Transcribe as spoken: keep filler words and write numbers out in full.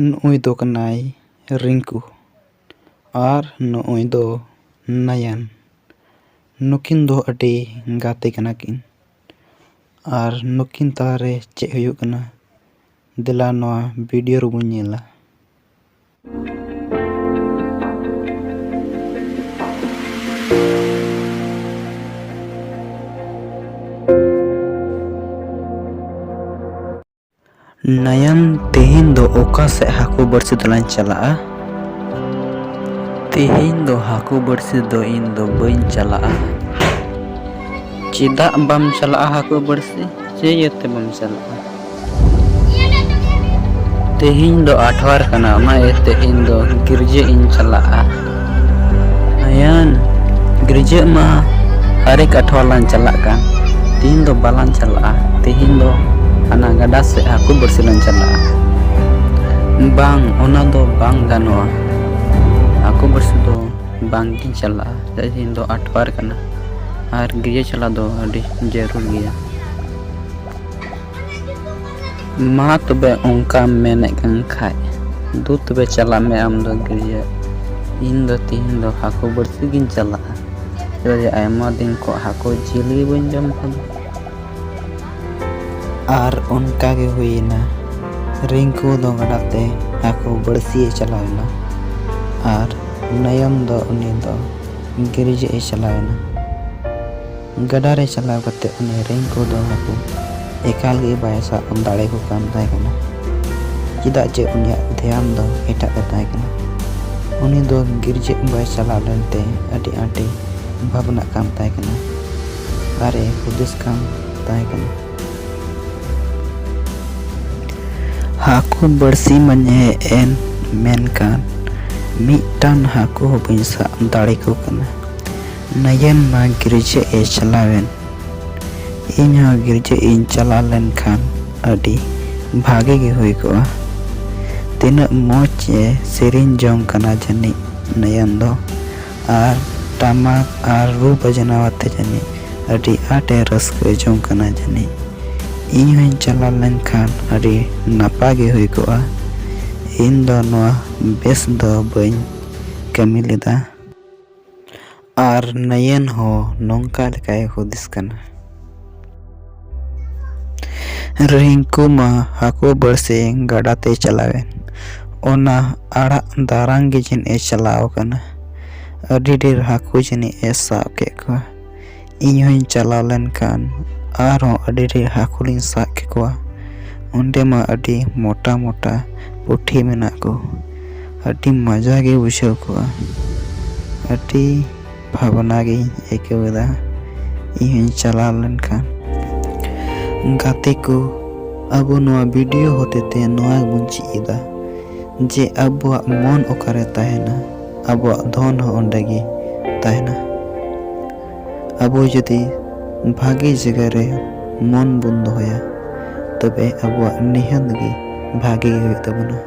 ᱱᱩᱜᱼᱩᱭ ᱫᱚ ᱠᱟᱱᱟᱭ ᱨᱤᱝᱠᱩ ᱟᱨ ᱱᱩᱜᱼᱩᱭ ᱫᱚ ᱱᱟᱭᱟᱱ᱾ ᱱᱩᱠᱤᱱ ᱫᱚ ᱟᱹᱰᱤ ᱜᱟᱛᱮ ᱠᱟᱱᱟ ᱠᱤᱱ ᱟᱨ ᱱᱩᱠᱤᱱ ᱛᱟᱞᱟᱨᱮ ᱪᱮᱫ ᱦᱩᱭᱩᱜ ᱠᱟᱱᱟ, ᱫᱮᱞᱟ ᱱᱚᱣᱟ ᱵᱷᱤᱰᱤᱭᱳ ᱨᱮᱵᱚᱱ ᱧᱮᱞᱟ᱾ ᱱᱟᱭᱟᱱ, ᱛᱮᱦᱮᱧ ᱫᱚ ᱚᱠᱟ ᱥᱮᱫ ᱦᱟᱹᱠᱩ ᱵᱟᱹᱲᱥᱤ ᱫᱚᱞᱟᱝ ᱪᱟᱞᱟᱜᱼᱟ? ᱛᱮᱦᱮᱧ ᱫᱚ ᱦᱟᱹᱠᱩ ᱵᱟᱹᱲᱥᱤ ᱫᱚ ᱤᱧ ᱫᱚ ᱵᱟᱹᱧ ᱪᱟᱞᱟᱜᱼᱟ᱾ ᱪᱮᱫᱟᱜ ᱵᱟᱢ ᱪᱟᱞᱟᱜᱼᱟ ᱦᱟᱹᱠᱩ ᱵᱟᱹᱲᱥᱤ? ᱪᱮᱫ ᱤᱭᱟᱹᱛᱮ ᱵᱟᱢ ᱪᱟᱞᱟᱜᱼᱟ? ᱛᱮᱦᱮᱧ ᱫᱚ ᱟᱴᱷᱣᱟᱨ ᱠᱟᱱᱟ, ᱚᱱᱟ ᱤᱭᱟᱹᱛᱮ ᱤᱧ ᱫᱚ ᱜᱤᱨᱡᱟᱹ ᱤᱧ ᱪᱟᱞᱟᱜᱼᱟ᱾ ᱱᱟᱭᱟᱱ, ᱜᱤᱨᱡᱟᱹᱜ ᱢᱟ ᱦᱟᱨᱮᱠ ᱟᱴᱷᱣᱟᱨ ᱞᱟᱝ ᱪᱟᱞᱟᱜ ᱠᱟᱱ, ᱛᱮᱦᱮᱧ ᱫᱚ ᱵᱟᱞᱟᱝ ᱪᱟᱞᱟᱜᱼᱟ᱾ ᱛᱮᱦᱮᱧ ᱫᱚ ᱦᱟᱱᱟ ᱜᱟᱰᱟ ᱥᱮᱫ ᱦᱟᱹᱠᱩ ᱵᱟᱹᱲᱥᱤ ᱞᱟᱝ ᱪᱟᱞᱟᱜᱼᱟ᱾ ᱵᱟᱝ, ᱚᱱᱟ ᱫᱚ ᱵᱟᱝ ᱜᱟᱱᱚᱜᱼᱟ᱾ ᱦᱟᱹᱠᱩ ᱵᱟᱹᱲᱥᱤ ᱫᱚ ᱵᱟᱝ ᱜᱤᱧ ᱪᱟᱞᱟᱜᱼᱟ, ᱪᱮᱫᱟᱜ ᱥᱮ ᱤᱧ ᱫᱚ ᱟᱴᱷᱣᱟᱨ ᱠᱟᱱᱟ ᱟᱨ ᱜᱤᱨᱡᱟᱹ ᱪᱟᱞᱟᱣ ᱫᱚ ᱟᱹᱰᱤ ᱡᱟᱹᱨᱩᱲ ᱜᱮᱭᱟ᱾ ᱢᱟ ᱛᱚᱵᱮ ᱚᱱᱠᱟᱢ ᱢᱮᱱᱮᱫ ᱠᱟᱱ ᱠᱷᱟᱡ, ᱫᱩ ᱛᱚᱵᱮ ᱪᱟᱞᱟᱜ ᱢᱮ ᱟᱢ ᱫᱚ ᱜᱤᱨᱡᱟᱹ᱾ ᱤᱧ ᱫᱚ ᱛᱤᱦᱤᱧ ᱫᱚ ᱦᱟᱹᱠᱩ ᱵᱟᱹᱲᱥᱤ ᱜᱤᱧ ᱪᱟᱞᱟᱜᱼᱟ, ᱪᱮᱫᱟᱜ ᱡᱮ ᱟᱭᱢᱟ ᱫᱤᱱ ᱠᱷᱚᱱ ᱦᱟᱹᱠᱩ ᱡᱤᱞ ᱜᱮ ᱵᱟᱹᱧ ᱡᱚᱢ ᱠᱟᱫᱟ᱾ ᱟᱨ ᱚᱱᱠᱟ ᱜᱮ ᱦᱩᱭᱮᱱᱟ᱾ ᱨᱤᱝᱠᱩ ᱫᱚ ᱜᱟᱰᱟ ᱛᱮ ᱦᱟᱹᱠᱩ ᱵᱟᱹᱲᱥᱤᱭᱮ ᱪᱟᱞᱟᱣ ᱮᱱᱟ ᱟᱨ ᱱᱚᱭᱚᱱ ᱫᱚ ᱩᱱᱤ ᱫᱚ ᱜᱤᱨᱡᱟᱹ ᱮ ᱪᱟᱞᱟᱣ ᱮᱱᱟ᱾ ᱜᱟᱰᱟ ᱨᱮ ᱪᱟᱞᱟᱣ ᱠᱟᱛᱮ ᱩᱱᱤ ᱨᱤᱝᱠᱩ ᱫᱚ ᱦᱟᱹᱠᱩ ᱮᱠᱟᱞ ᱜᱮ ᱵᱟᱭ ᱥᱟᱵ ᱫᱟᱲᱮᱭᱟᱠᱚ ᱠᱟᱱ ᱛᱟᱦᱮᱸ ᱠᱟᱱᱟ, ᱪᱮᱫᱟᱜ ᱡᱮ ᱩᱱᱤᱭᱟᱜ ᱫᱷᱮᱭᱟᱱ ᱫᱚ ᱮᱴᱟᱜ ᱨᱮ ᱛᱟᱦᱮᱸ ᱠᱟᱱᱟ᱾ ᱩᱱᱤ ᱫᱚ ᱜᱤᱨᱡᱟᱹ ᱵᱟᱭ ᱪᱟᱞᱟᱣ ᱞᱮᱱᱛᱮ ᱟᱹᱰᱤ ᱟᱸᱴᱮ ᱵᱷᱟᱵᱽᱱᱟᱜ ᱠᱟᱱ ᱛᱟᱦᱮᱸ ᱠᱟᱱᱟ ᱟᱨ ᱮ ᱦᱩᱫᱤᱥ ᱠᱟᱱ ᱛᱟᱦᱮᱸ ᱠᱟᱱᱟ᱾ ᱦᱟᱹᱠᱩ ᱵᱟᱹᱲᱥᱤ ᱢᱟᱧ ᱦᱮᱡ ᱮᱱ, ᱢᱮᱱᱠᱷᱟᱱ ᱢᱤᱫᱴᱟᱝ ᱦᱟᱹᱠᱩ ᱦᱚᱸ ᱵᱟᱹᱧ ᱥᱟᱵ ᱫᱟᱲᱮ ᱠᱚ ᱠᱟᱱᱟ᱾ ᱱᱟᱭᱟᱱ ᱢᱟ ᱜᱤᱨᱡᱟᱹ ᱮ ᱪᱟᱞᱟᱣᱮᱱ, ᱤᱧ ᱦᱚᱸ ᱜᱤᱨᱡᱟᱹ ᱤᱧ ᱪᱟᱞᱟᱣ ᱞᱮᱱᱠᱷᱟᱱ ᱟᱹᱰᱤ ᱵᱷᱟᱜᱮ ᱜᱮ ᱦᱩᱭ ᱠᱚᱜᱼᱟ᱾ ᱛᱤᱱᱟᱹᱜ ᱢᱚᱡᱽ ᱮ ᱥᱮᱨᱮᱧ ᱡᱚᱝ ᱠᱟᱱᱟ ᱡᱟᱹᱱᱤᱡ ᱱᱟᱭᱟᱱ ᱫᱚ, ᱟᱨ ᱴᱟᱢᱟᱠ ᱟᱨ ᱨᱩ ᱵᱟᱡᱽᱱᱟ ᱟᱛᱮ ᱡᱟᱹᱱᱤᱡ ᱟᱹᱰᱤ ᱟᱸᱴ ᱮ ᱨᱟᱹᱥᱠᱟᱹ ᱡᱚᱝ ᱠᱟᱱᱟ ᱡᱟᱹᱱᱤᱡ᱾ ᱤᱧ ᱦᱚᱸᱧ ᱪᱟᱞᱟᱣ ᱞᱮᱱᱠᱷᱟᱱ ᱟᱹᱰᱤ ᱱᱟᱯᱟᱭ ᱜᱮ ᱦᱩᱭ ᱠᱚᱜᱼᱟ᱾ ᱤᱧ ᱫᱚ ᱱᱚᱣᱟ ᱵᱮᱥ ᱫᱚ ᱵᱟᱹᱧ ᱠᱟᱹᱢᱤ ᱞᱮᱫᱟ᱾ ᱟᱨ ᱱᱟᱭᱟᱱ ᱦᱚᱸ ᱱᱚᱝᱠᱟ ᱞᱮᱠᱟᱭ ᱦᱩᱫᱤᱥ ᱠᱟᱱᱟ᱾ ᱨᱤᱝᱠᱩ ᱢᱟ ᱦᱟᱹᱠᱩ ᱵᱟᱹᱲᱥᱤ ᱜᱟᱰᱟ ᱛᱮᱭ ᱪᱟᱞᱟᱣᱮᱱ᱾ ᱚᱱᱟ ᱟᱲᱟᱜ ᱫᱟᱨᱟᱝ ᱜᱮ ᱡᱟᱹᱱᱤᱡ ᱮ ᱪᱟᱞᱟᱣ ᱠᱟᱱᱟ᱾ ᱟᱹᱰᱤ ᱰᱷᱮᱨ ᱦᱟᱹᱠᱩ ᱡᱟᱹᱱᱤᱡ ᱮ ᱥᱟᱵ ᱠᱮᱫ ᱠᱚᱣᱟ᱾ ᱤᱧ ᱦᱚᱸᱧ ᱪᱟᱞᱟᱣ ᱞᱮᱱᱠᱷᱟᱱ ᱟᱨᱦᱚᱸ ᱟᱹᱰᱤ ᱰᱷᱮᱨ ᱦᱟᱹᱠᱩ ᱞᱤᱧ ᱥᱟᱵ ᱠᱮᱠᱚᱣᱟ᱾ ᱚᱸᱰᱮ ᱢᱟ ᱟᱹᱰᱤ ᱢᱚᱴᱟ ᱢᱚᱴᱟ ᱯᱩᱴᱷᱤ ᱢᱮᱱᱟᱜ ᱠᱚ᱾ ᱟᱹᱰᱤ ᱢᱚᱡᱟ ᱜᱮ ᱵᱩᱡᱷᱟᱹᱣ ᱠᱚᱜᱼᱟ᱾ ᱟᱹᱰᱤ ᱵᱷᱟᱵᱽᱱᱟ ᱜᱤᱧ ᱟᱹᱭᱠᱟᱹᱣ ᱮᱫᱟ ᱤᱧ ᱦᱚᱸᱧ ᱪᱟᱞᱟᱣ ᱞᱮᱱᱠᱷᱟᱱ᱾ ᱜᱟᱛᱮ ᱠᱚ, ᱟᱵᱚ ᱱᱚᱣᱟ ᱵᱷᱤᱰᱤᱭᱳ ᱦᱚᱛᱮᱛᱮ ᱱᱚᱣᱟ ᱜᱮᱵᱚᱱ ᱪᱮᱫ ᱮᱫᱟ ᱡᱮ ᱟᱵᱚᱣᱟᱜ ᱢᱚᱱ ᱚᱠᱟᱨᱮ ᱛᱟᱦᱮᱱᱟ, ᱟᱵᱚᱣᱟᱜ ᱫᱷᱚᱱ ᱦᱚᱸ ᱚᱸᱰᱮ ᱜᱮ ᱛᱟᱦᱮᱱᱟ᱾ ᱟᱵᱚ ᱡᱩᱫᱤ ᱵᱷᱟᱜᱮ ᱡᱟᱭᱜᱟ ᱨᱮ ᱢᱚᱱ ᱵᱚᱱ ᱫᱚᱦᱚᱭᱟ, ᱛᱚᱵᱮ ᱟᱵᱚᱣᱟᱜ ᱱᱤᱦᱟᱹᱛ ᱜᱮ ᱵᱷᱟᱜᱮ ᱜᱮ ᱦᱩᱭᱩᱜ ᱛᱟᱵᱚᱱᱟ᱾